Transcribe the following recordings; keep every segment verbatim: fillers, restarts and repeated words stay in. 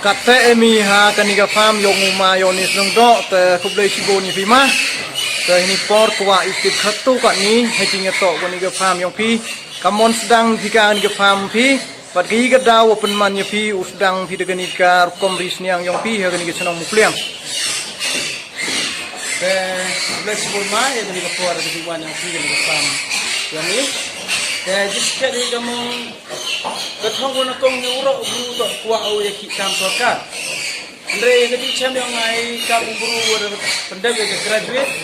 Kata em i ha kani ka farm yong u ma yong ni snong dok te khublei shibun ïa phi ma. Te hini por kwah i tip khatu kani ha jingïatoh kani ka farm yong phi. Kamon sdang phi ka kani ka farm phi. Bad ka i ka daw wa pynman ïa phi u sdang phi da kani ka rukom ri sniang yong phi ha kani ka chnong Mupliang. Te khublei shibun ma ïa kani ka por ka jingwan yong phi kani ka farm yong i. Te jiskhet hi ka mong ka thong ko na kong ni u rok u bru to kwah u ïa ki kam sorkar. Hynrei ka jingchem yong nga i kam u bru wa da pyndep ïa ka graduate.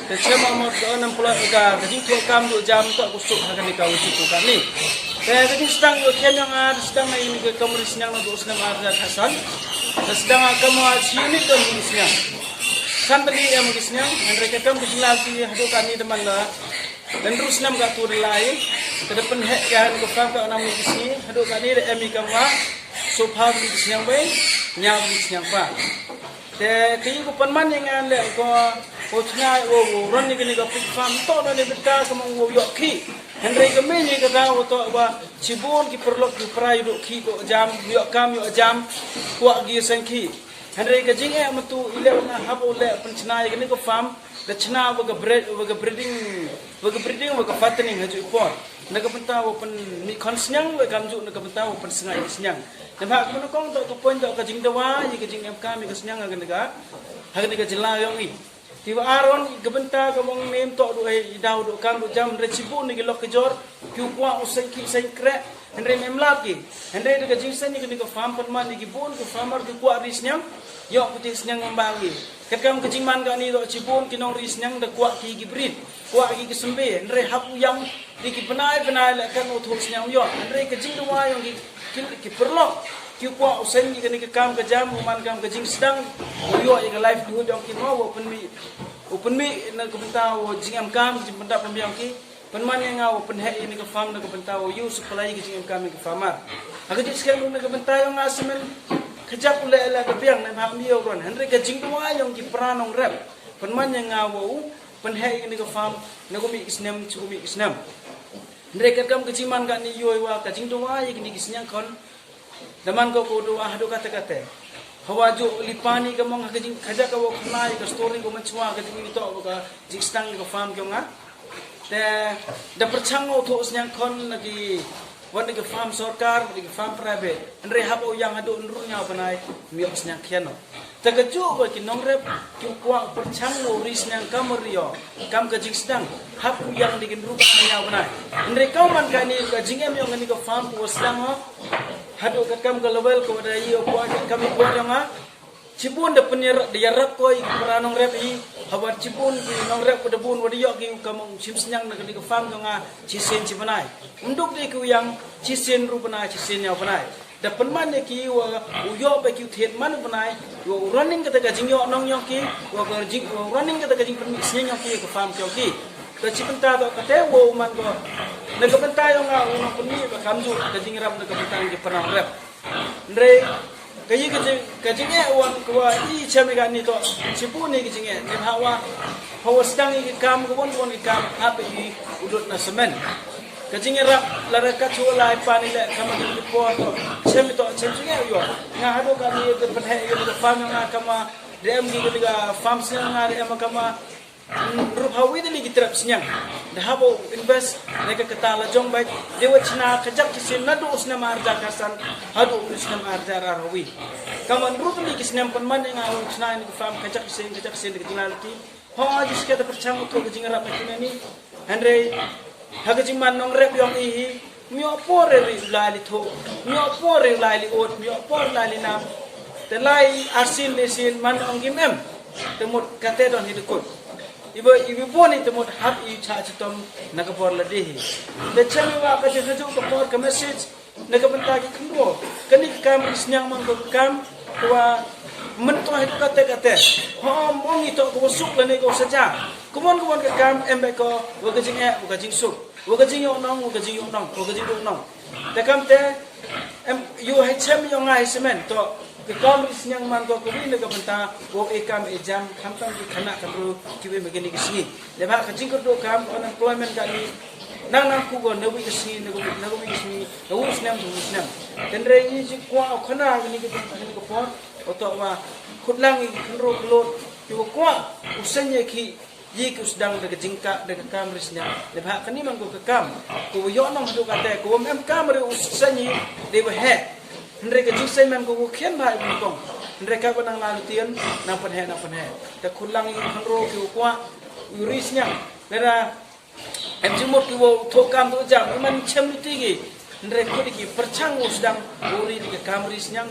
Te chem ma mot ka nam pula ka ka jingthoh kam du jam to ku suk ha kani ka wujud ku kani. Te ka jingsdang ïa chem yong nga sdang nga i ni ka kamri sniang na du snem ar hajar khatsan. Te sdang nga kam wa chi ni ka ni sniang. San tadi em ki sniang, hynrei ka kam ka jingla ki hadu kani da man la. Dan ru snem ka tu da lai, ka da pynheh ka han ka farm ka nam ni ki sngi, hadu kani da em i kam wa. So pha ki sniang bai, nya ki sniang pa. Te ki ku pynman ïa nga le ko ko chna wo wo ron ni kani ka pig farm to na ni bita ka mong wo yok ki. Hynrei ka me ni ka da wo to wa chibun ki perlok ki prai duk ki ko jam yok kam yok jam kwah ki seng ki. Hynrei ka jing eh matu i le na hap o le pynchna ïa kani ka farm da chna wa ka breed wa ka breeding wa ka breeding wa ka fattening ha ju i por. Na ka bynta wa pyn ni khon sniang wa kam ju na ka bynta wa pyn sngai sniang. Namha ka kong to ka point to ka jingdawa ïa ka jingem kam ïa ka sniang ha kani ka ha kani ka jylla yong i. Ti wa aron ka bynta ka mong nem to du ai i daw du kam du jam re chibu ni ki lok ki jor ki u kwah u seng ki seng kre hynrei mem lap ki hynrei da ka jingsen ni ka ni ka farm pynman ni ki bun ki farmer ki kwah ri sniang yok ki sniang ngam bang ki. Kat kam ka jingman ka ni do chibun ki nong ri sniang da kwah ki ki breed kwah ki ki sembe hynrei hap u yang di ki bnai bnai le kan u thu sniang yok hynrei ka jingdawa yong ki ki, ki perlok ki kwah u seng ni ka ni ka kam ka jam u man kam ka jingsdang u yok i ka livelihood yong ki mo u pynmi u pynmi na ka bynta u jingem kam jingpyndap pynbiang ki. Pynman ïa nga u pynheh ïa ni ka farm na ka bynta u yu supply ïa ka jingem kam ïa ka farmer. Ha ka jingskhem na ka bynta ïa nga semen ka jak u le la ka biang na ha mi ïa u ron hynrei ka jingdawa yong ki pra nong rep. Pynman ïa nga u pynheh ïa ni ka farm na ka mi ki snem chu mi ki snem. Hynrei ka kam ka jingman ka ni yu wa ka jingdawa ïa ni ki sniang kon. Daman ko ko do ah do kate kate. Hawa ju lipani ka mong ha ka jing khaja ka wa khna ka story ko man chwa ka jing to ka jingstang ka farm ko nga. Te da perchang o tho sniang kon na ki wan ki farm sorkar ki farm private. Hynrei hap o yang hadu nru nya banai mi o sniang khiano. Te ka ju ba ki nongrep ki kwah perchang u ri sniang kam rio kam ka jingsdang hap u yang di kin rupa nya bnai. Hynrei kau man ka ni ka jingem yong ni ka farm ku sdang ho. Hadu ka kam ka level ko da io kwah ka kam kwah yong ha. Chibun da pynir da yarap ko i para nongrep i. Hawa chibun ki nongrep ko da bun wa da yok ki kam shim sniang na ka ni ka farm yong ha. Chi sen chi bnai. Unduk di ku yang chi sen ru bnai chi sen nya bnai. Da pynman ïa ki wa u yoh ba ki u thied man u bnai wa u running kata ka jingyoh nong yong ki wa ka jing wa u running kata ka jingpynmih sniang yong ki ka farm yong ki. Ka chi pynta to kata wa u man ko na ka pynta yong nga u nong pynmih ba kam ju ka jingrap na ka pynta ki pynang rep. Hynrei ka yi ka jing ka jingeh wan ka wa i chem ïa ka ni to chi bu ni ka jingeh ni ha wa ha wa sdang ïa ki kam ka wan wan ki kam ha ba i u dut na semen. Ka jingïarap lada ka chu lai pan i leh kama ka jingpor to chem to chem jingeh ïoh. Nga hadu ka ni ka pynheh ïa ka farm nga kama dem ki ka farm sel nga dem kama rup hawi da ni ki trep sniang. Da habo invest ne ka kata la jong bai de wa chna ka jak ki sim na du snem arja ka san hadu snem arja ra hawi. Kama rup ni ki snem pynman nga chna ni ki farm ka jak ki sim ka jak ki sim ka jinglalti. Ho ji sket da perchang u to ka jingrap na kine ni. Hynrei ha ka jingman nongrep yong i hi. Mioh por ri lai li tho. Mioh por ri lai li ot. Mioh por lai li nam. Te lai arsin de sin man ong gim em. Te mut kate don hi de kut. Iba iba bon i te mut hap i cha chitom na ka por la de hi. Te chemi wa ka jing haju ka por ka message. Na ka bynta ki khynduo kani ka kam ki sniang man ka kam ka wa mynta hi ka te ka te. Hom ong i to ka wa suk lane ka wa saja. Kumon kumon ka kam em ba ko wa ka jingeh wa ka jingsuk wa ka jingïoh nong wa ka jingïoh nong wa ka jingduh nong. Te kam te em yu hai chem yong ngai semen to ka kam ki sniang man ko ka wi na ka bynta wa e kam e jam khamtam ki khana ka ru ki wi ma kini ki sngi. Leba ka jingkyrduh kam unemployment ka ni Nang nang ku go na wi ka sngi, na wi ka sngi, na wi snem, na wi snem. Hynrei ngi ju kwah u khana kani ka, kani ka por, u toh wa khut lang ngi khynroo khyllood, ki wa kwah u seng ïa ki, ïa ki u sdang da ka jingkah, da ka kam ri sniang. Lehse kani man ko ka kam, ko wa ïoh nong haduh kata, ko wa em kam re u seng ïa, dei wa heh. Hynrei ka jingseng man ko wa khian bha i nyngkong. Hynrei ka wa nang la lutien, nang pynheh, nang pynheh. Te khut lang ngi khynroo ki wa kwah u ri sniang. Lehse em jingmut ki wa u thoh kam thoh jam, u man chem luti ki. Hynrei khut ki pyrchang u sdang, u ri di ka kam ri sniang.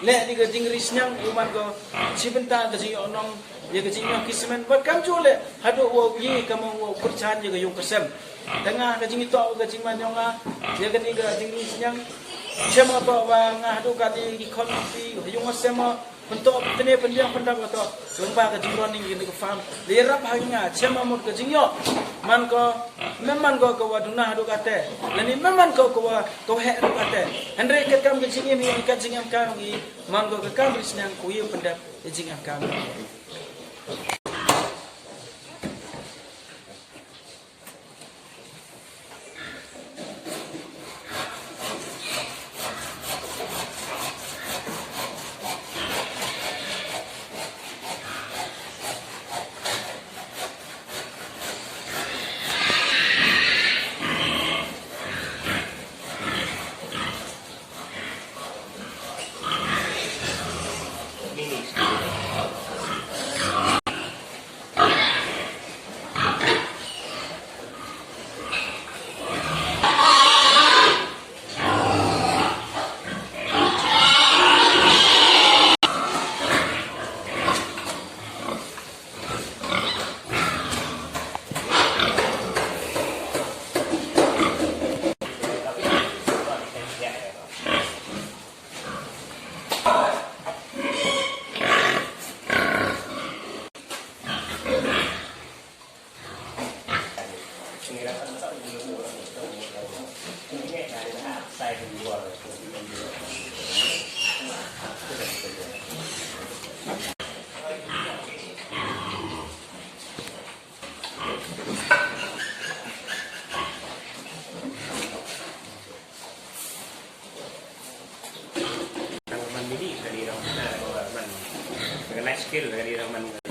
Leh di ka jingri sniang, u man ko, shi bynta ka jingïoh nong, ïa ka jingïoh ki semen. Bad kam ju leh, haduh wa u ïa ka mong wa u pyrchang ïa ka yung ka sem. Te nga ka jingïoh ka jingman ïong nga, ïa ka di ka jingri sniang. Chem nga toh wa nga haduh ka di ki khon pi, yung nga sem ma, pyntoh, pyntne, pynbiang, pyndap nga toh. Long ba ka jingrong ïa ka farm. Leh ïarap ha nga, chem ma mut ka jingïoh. Man ko, mem man ko ka wa duna haduh kata. Lane mem man ko ka wa, ka wa heh haduh kata. Hynrei ka kam ka jingim hi, ka jingim ka ngi, man ko ka kam ri sniang, ko ïa pyndap, ka jingim ka ngi. Nang man mini kali nang man, nang man life skill kali nang man.